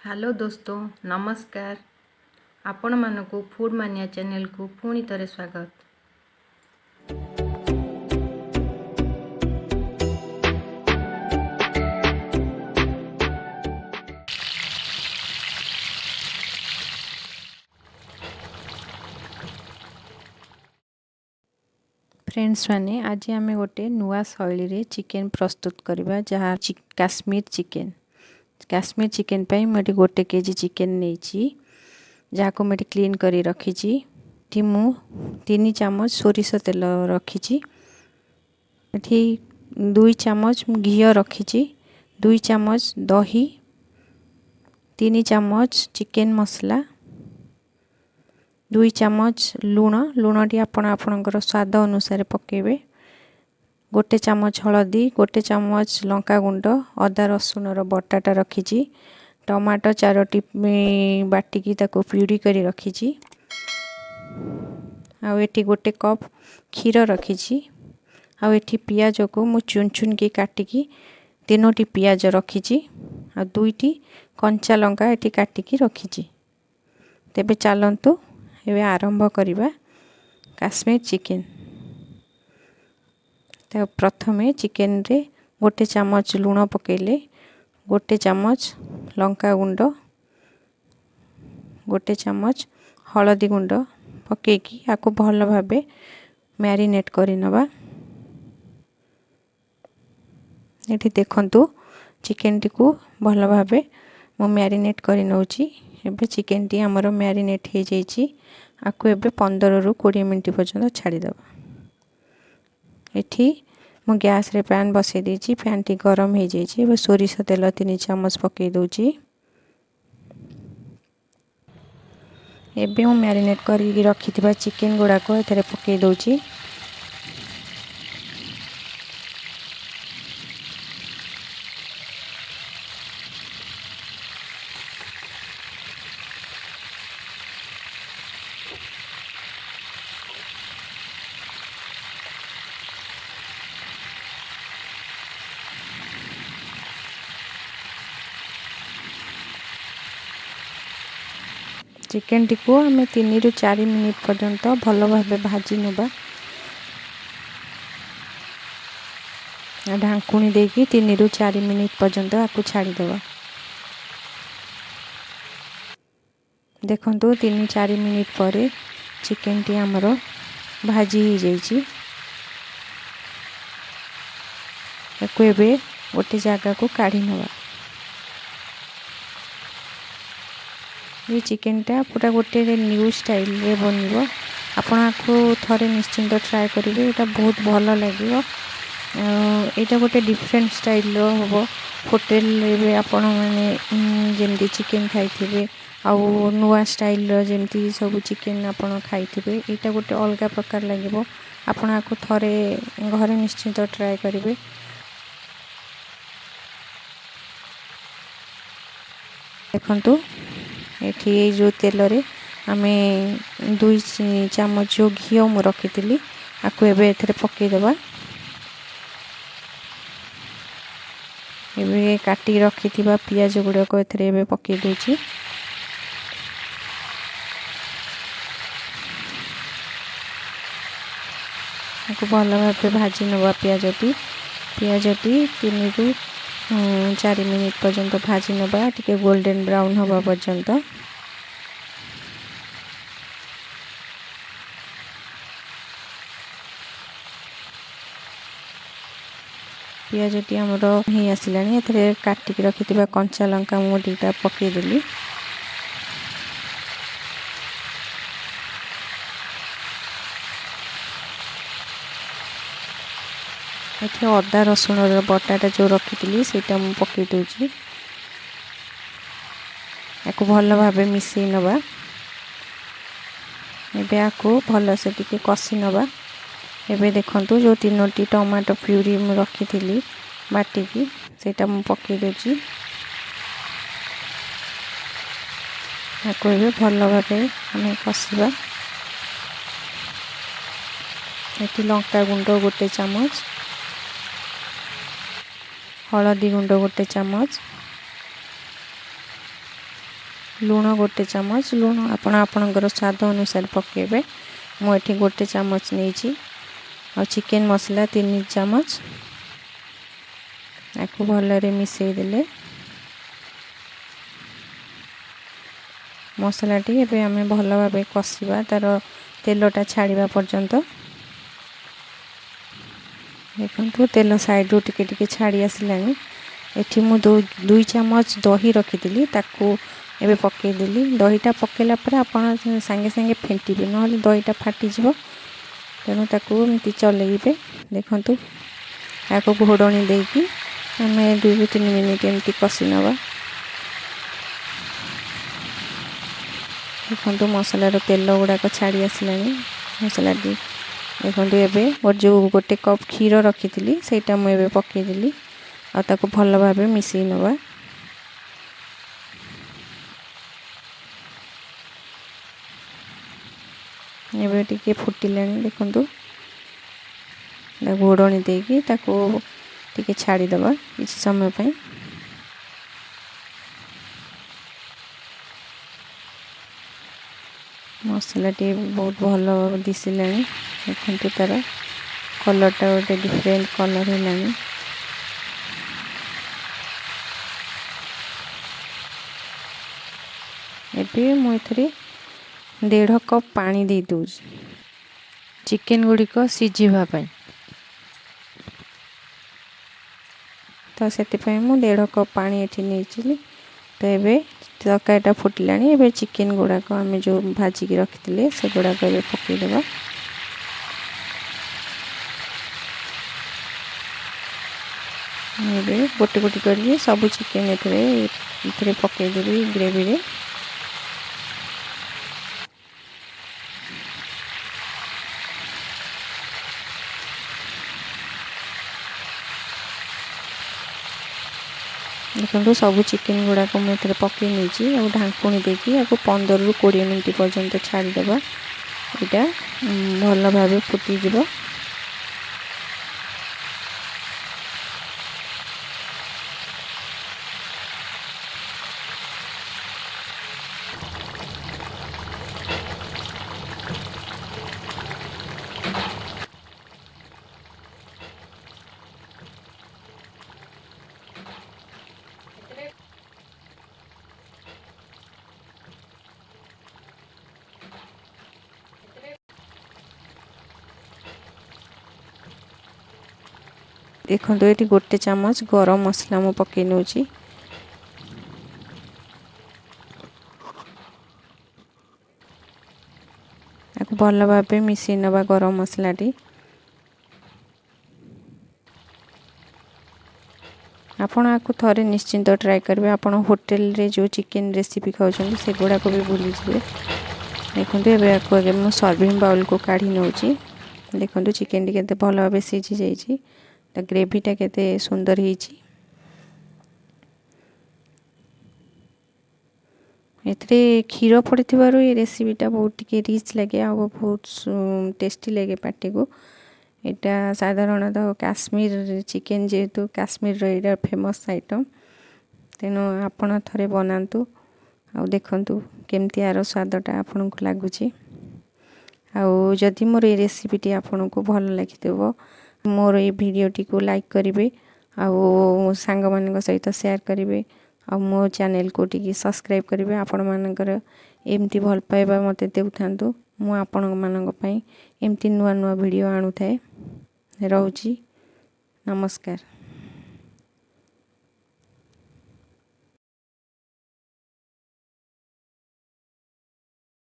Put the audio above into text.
Hello ଦୋସ୍ତ, ନମସ୍କାର। ଆପଣମାନଙ୍କୁ food ମାନିଆ ଚ୍ୟାନେଲକୁ ପୁଣି ଥରେ ସ୍ୱାଗତ। ଫ୍ରେଣ୍ଡସ୍ ମାନେ, ଆଜି ଆମେ ଗୋଟେ ନୂଆ ଶୈଳୀରେ ଚିକେନ୍ ପ୍ରସ୍ତୁତ କରିବା, ଯାହା କାଶ୍ମୀର ଚିକେନ୍। କାଶ୍ମୀର ଚିକେନ୍ ପାଇଁ ମୁଁ ଏଠି 1 କେଜି ଚିକେନ୍ ନେଇଛି, ଯାହାକୁ ମୁଁ ଏଠି କ୍ଲିନ୍ କରି ରଖିଛି। ଏଠି ମୁଁ 3 ଚାମଚ ସୋରିଷ ତେଲ ରଖିଛି। ଏଠି 2 ଚାମଚ ମୁଁ ଘିଅ ରଖିଛି, 2 ଚାମଚ ଦହି, 3 ଚାମଚ ଚିକେନ୍ ମସଲା, 2 ଚାମଚ ଲୁଣ। ଲୁଣଟି ଆପଣ ଆପଣଙ୍କର ସ୍ୱାଦ ଅନୁସାରେ ପକାଇବେ। 1 ଚାମଚ ହଳଦୀ, 1 ଚାମଚ ଲଙ୍କା ଗୁଣ୍ଡ, ଅଦା ରସୁଣର ବଟାଟା ରଖିଛି। ଟମାଟୋ 4ଟି ବାଟିକି ତାକୁ ପ୍ୟୁରି କରି ରଖିଛି। ଆଉ ଏଠି 1 କପ୍ କ୍ଷୀର ରଖିଛି। ଆଉ ଏଠି ପିଆଜକୁ ମୁଁ ଚୁନ ଚୁନକି କାଟିକି 3ଟି ପିଆଜ ରଖିଛି, ଆଉ 2ଟି କଞ୍ଚା ଲଙ୍କା ଏଠି କାଟିକି ରଖିଛି। ତେବେ ଚାଲନ୍ତୁ ଏବେ ଆରମ୍ଭ କରିବା କାଶ୍ମୀର ଚିକେନ୍। ତ ପ୍ରଥମେ ଚିକେନରେ 1 ଚାମଚ ଲୁଣ ପକାଇଲେ, 1 ଚାମଚ ଲଙ୍କା ଗୁଣ୍ଡ, 1 ଚାମଚ ହଳଦୀ ଗୁଣ୍ଡ ପକାଇକି ଆକୁ ଭଲ ଭାବେ ମ୍ୟାରିନେଟ୍ କରିନେବା। ଏଠି ଦେଖନ୍ତୁ, ଚିକେନଟିକୁ ଭଲ ଭାବେ ମୁଁ ମ୍ୟାରିନେଟ୍ କରି ନେଉଛି। ଏବେ ଚିକେନଟି ଆମର ମ୍ୟାରିନେଟ୍ ହେଇଯାଇଛି। ଆକୁ ଏବେ 15ରୁ 20 ମିନିଟ୍ ପର୍ଯ୍ୟନ୍ତ ଛାଡ଼ିଦେବା। ଏଠି ମୁଁ ଗ୍ୟାସ୍ରେ ପ୍ୟାନ୍ ବସେଇ ଦେଇଛି। ପ୍ୟାନ୍ଟି ଗରମ ହେଇଯାଇଛି। ଏବେ ସୋରିଷ ତେଲ 3 ଚାମଚ ପକାଇ ଦେଉଛି। ଏବେ ମୁଁ ମ୍ୟାରିନେଟ୍ କରିକି ରଖିଥିବା ଚିକେନ୍ ଗୁଡ଼ାକ ଏଥିରେ ପକାଇ ଦେଉଛି। ଚିକେନଟିକୁ ଆମେ 3ରୁ 4 ମିନିଟ୍ ପର୍ଯ୍ୟନ୍ତ ଭଲ ଭାବେ ଭାଜି ନେବା। ଢାଙ୍କୁଣୀ ଦେଇକି 3ରୁ 4 ମିନିଟ୍ ପର୍ଯ୍ୟନ୍ତ ଆକୁ ଛାଡ଼ିଦେବା। ଦେଖନ୍ତୁ, 3-4 ମିନିଟ୍ ପରେ ଚିକେନଟି ଆମର ଭାଜି ହେଇଯାଇଛି। ଏକୁ ଏବେ ଗୋଟେ ଜାଗାକୁ କାଢ଼ି ନେବା। ଏ ଚିକେନଟା ପୁରା ଗୋଟେ ନ୍ୟୁ ଷ୍ଟାଇଲରେ ବନିବ। ଆପଣ ଆକୁ ଥରେ ନିଶ୍ଚିନ୍ତ ଟ୍ରାଏ କରିବେ, ଏଇଟା ବହୁତ ଭଲ ଲାଗିବ। ଏଇଟା ଗୋଟେ ଡିଫରେଣ୍ଟ ଷ୍ଟାଇଲର ହେବ। ହୋଟେଲରେ ବି ଆପଣମାନେ ଯେମିତି ଚିକେନ ଖାଇଥିବେ ଆଉ ନୂଆ ଷ୍ଟାଇଲର ଯେମିତି ସବୁ ଚିକେନ ଆପଣ ଖାଇଥିବେ, ଏଇଟା ଗୋଟେ ଅଲଗା ପ୍ରକାର ଲାଗିବ। ଆପଣ ଆକୁ ଥରେ ଘରେ ନିଶ୍ଚିନ୍ତ ଟ୍ରାଏ କରିବେ। ଦେଖନ୍ତୁ, ଏଠି ଏଇ ଯେଉଁ ତେଲରେ ଆମେ 2 ଚାମଚ ଯେଉଁ ଘିଅ ମୁଁ ରଖିଥିଲି, ଆକୁ ଏବେ ଏଥିରେ ପକାଇଦେବା। ଏବେ କାଟିକି ରଖିଥିବା ପିଆଜ ଗୁଡ଼ାକ ଏଥିରେ ଏବେ ପକାଇ ଦେଉଛି। ଆକୁ ଭଲ ଭାବେ ଭାଜି ନେବା ପିଆଜଟି। ପିଆଜଟି 3ରୁ 4 ମିନିଟ୍ ପର୍ଯ୍ୟନ୍ତ ଭାଜି ନେବା, ଟିକେ ଗୋଲ୍ଡେନ୍ ବ୍ରାଉନ୍ ହେବା ପର୍ଯ୍ୟନ୍ତ। ପିଆଜଟି ଆମର ହେଇ ଆସିଲାଣି। ଏଥିରେ କାଟିକି ରଖିଥିବା କଞ୍ଚା ଲଙ୍କା ମୁଁ 2ଟା ପକାଇଦେଲି। ଏଠି ଅଦା ରସୁଣର ବଟାଟା ଯେଉଁ ରଖିଥିଲି, ସେଇଟା ମୁଁ ପକାଇ ଦେଉଛି। ୟାକୁ ଭଲ ଭାବେ ମିଶାଇ ନେବା। ଏବେ ଆକୁ ଭଲସେ ଟିକେ କଷି ନେବା। ଏବେ ଦେଖନ୍ତୁ, ଯେଉଁ 3ଟି ଟମାଟୋ ପ୍ୟୁରି ମୁଁ ରଖିଥିଲି ବାଟିକି, ସେଇଟା ମୁଁ ପକାଇ ଦେଉଛି। ଆକୁ ଏବେ ଭଲ ଭାବେ ଆମେ କଷିବା। ଏଠି ଲଙ୍କା ଗୁଣ୍ଡ 1 ଚାମଚ, ହଳଦୀ ଗୁଣ୍ଡ 1 ଚାମଚ, ଲୁଣ 1 ଚାମଚ। ଲୁଣ ଆପଣ ଆପଣଙ୍କର ସ୍ୱାଦ ଅନୁସାରେ ପକାଇବେ। ମୁଁ ଏଠି 1 ଚାମଚ ନେଇଛି। ଆଉ ଚିକେନ୍ ମସଲା 3 ଚାମଚ। ଆକୁ ଭଲରେ ମିଶାଇ ଦେଲେ ମସଲାଟି ଏବେ ଆମେ ଭଲ ଭାବେ କଷିବା, ତା'ର ତେଲଟା ଛାଡ଼ିବା ପର୍ଯ୍ୟନ୍ତ। ଦେଖନ୍ତୁ ତେଲ ସାଇଡ଼ରୁ ଟିକେ ଟିକେ ଛାଡ଼ି ଆସିଲାଣି। ଏଠି ମୁଁ 2 ଚାମଚ ଦହି ରଖିଥିଲି, ତାକୁ ଏବେ ପକାଇଦେଲି। ଦହିଟା ପକାଇଲା ପରେ ଆପଣ ସାଙ୍ଗେ ସାଙ୍ଗେ ଫେଣ୍ଟିବେ, ନହେଲେ ଦହିଟା ଫାଟିଯିବ। ତେଣୁ ତାକୁ ଏମିତି ଚଲେଇବେ। ଦେଖନ୍ତୁ ତାକୁ ଘୋଡ଼ଣୀ ଦେଇକି ଆମେ 2-3 ମିନିଟ୍ ଏମିତି କଷି ନେବା। ଦେଖନ୍ତୁ ମସଲାର ତେଲ ଗୁଡ଼ାକ ଛାଡ଼ି ଆସିଲାଣି। ମସଲାଟି ଦେଖନ୍ତୁ ଏବେ ମୋର ଯେଉଁ 1 କପ୍ କ୍ଷୀର ରଖିଥିଲି ସେଇଟା ମୁଁ ଏବେ ପକାଇଦେଲି। ଆଉ ତାକୁ ଭଲ ଭାବେ ମିଶାଇ ନେବା। ଏବେ ଟିକେ ଫୁଟିଲାଣି। ଦେଖନ୍ତୁ ତାକୁ ଘୋଡ଼ଣୀ ଦେଇକି ତାକୁ ଟିକେ ଛାଡ଼ିଦେବା କିଛି ସମୟ ପାଇଁ। ମସଲାଟି ବହୁତ ଭଲ ଦିଶିଲାଣି। ଦେଖନ୍ତୁ ତା'ର କଲର୍ଟା ଗୋଟେ ଡିଫରେଣ୍ଟ କଲର୍ ହେଲାଣି। ଏବେ ମୁଁ ଏଥିରେ 1.5 କପ୍ ପାଣି ଦେଇଦେଉଛି ଚିକେନ୍ ଗୁଡ଼ିକ ସିଝିବା ପାଇଁ। ତ ସେଥିପାଇଁ ମୁଁ 1.5 କପ୍ ପାଣି ଏଠି ନେଇଥିଲି। ତ ଏବେ ତରକାରୀଟା ଫୁଟିଲାଣି। ଏବେ ଚିକେନ୍ ଗୁଡ଼ାକ ଆମେ ଯେଉଁ ଭାଜିକି ରଖିଥିଲେ ସେଗୁଡ଼ାକ ଏବେ ପକାଇଦେବା। ଏବେ ଗୋଟି ଗୋଟି କରିକି ସବୁ ଚିକେନ୍ ଏଥିରେ ପକାଇଦେବି ଗ୍ରେଭିରେ। ଦେଖନ୍ତୁ ସବୁ ଚିକେନ୍ ଗୁଡ଼ାକ ମୁଁ ଏଥିରେ ପକାଇ ନେଇଛି। ଆଉ ଢାଙ୍କୁଣୀ ଦେଇକି ଆକୁ 15ରୁ 20 ମିନିଟ୍ ପର୍ଯ୍ୟନ୍ତ ଛାଡ଼ିଦେବା। ଏଇଟା ଭଲ ଭାବେ ଫୁଟିଯିବ। ଦେଖନ୍ତୁ ଏଠି 1 ଚାମଚ ଗରମ ମସଲା ମୁଁ ପକାଇ ନେଉଛି। ତାକୁ ଭଲ ଭାବେ ମିଶାଇ ନେବା ଗରମ ମସଲାଟି। ଆପଣ ଆକୁ ଥରେ ନିଶ୍ଚିନ୍ତ ଟ୍ରାଏ କରିବେ। ଆପଣ ହୋଟେଲରେ ଯେଉଁ ଚିକେନ୍ ରେସିପି ଖାଉଛନ୍ତି ସେଗୁଡ଼ାକ ବି ଭୁଲିଯିବେ। ଦେଖନ୍ତୁ ଏବେ ଆକୁ ଆଗେ ମୁଁ ସର୍ଭିଂ ବାଉଲ୍କୁ କାଢ଼ି ନେଉଛି। ଦେଖନ୍ତୁ ଚିକେନ୍ଟି କେତେ ଭଲ ଭାବେ ସିଝି ଯାଇଛି, ତା ଗ୍ରେଭିଟା କେତେ ସୁନ୍ଦର ହେଇଛି। ଏଥିରେ କ୍ଷୀର ପଡ଼ିଥିବାରୁ ଏ ରେସିପିଟା ବହୁତ ଟିକେ ରିଚ୍ ଲାଗେ ଆଉ ବହୁତ ଟେଷ୍ଟି ଲାଗେ ପାଟିକୁ। ଏଇଟା ସାଧାରଣତଃ କାଶ୍ମୀର ଚିକେନ୍, ଯେହେତୁ କାଶ୍ମୀରର ଏଇଟା ଫେମସ୍ ଆଇଟମ୍, ତେଣୁ ଆପଣ ଥରେ ବନାନ୍ତୁ ଆଉ ଦେଖନ୍ତୁ କେମିତି ଆର ସ୍ୱାଦଟା ଆପଣଙ୍କୁ ଲାଗୁଛି। ଆଉ ଯଦି ମୋର ଏ ରେସିପିଟି ଆପଣଙ୍କୁ ଭଲ ଲାଗିଥିବ, ମୋର ଏଇ ଭିଡ଼ିଓଟିକୁ ଲାଇକ୍ କରିବେ ଆଉ ସାଙ୍ଗମାନଙ୍କ ସହିତ ସେୟାର କରିବେ ଆଉ ମୋ ଚ୍ୟାନେଲକୁ ଟିକେ ସବସ୍କ୍ରାଇବ୍ କରିବେ। ଆପଣମାନଙ୍କର ଏମିତି ଭଲ ପାଇବା ମୋତେ ଦେଉଥାନ୍ତୁ। ମୁଁ ଆପଣମାନଙ୍କ ପାଇଁ ଏମିତି ନୂଆ ନୂଆ ଭିଡ଼ିଓ ଆଣୁଥାଏ। ରହୁଛି, ନମସ୍କାର।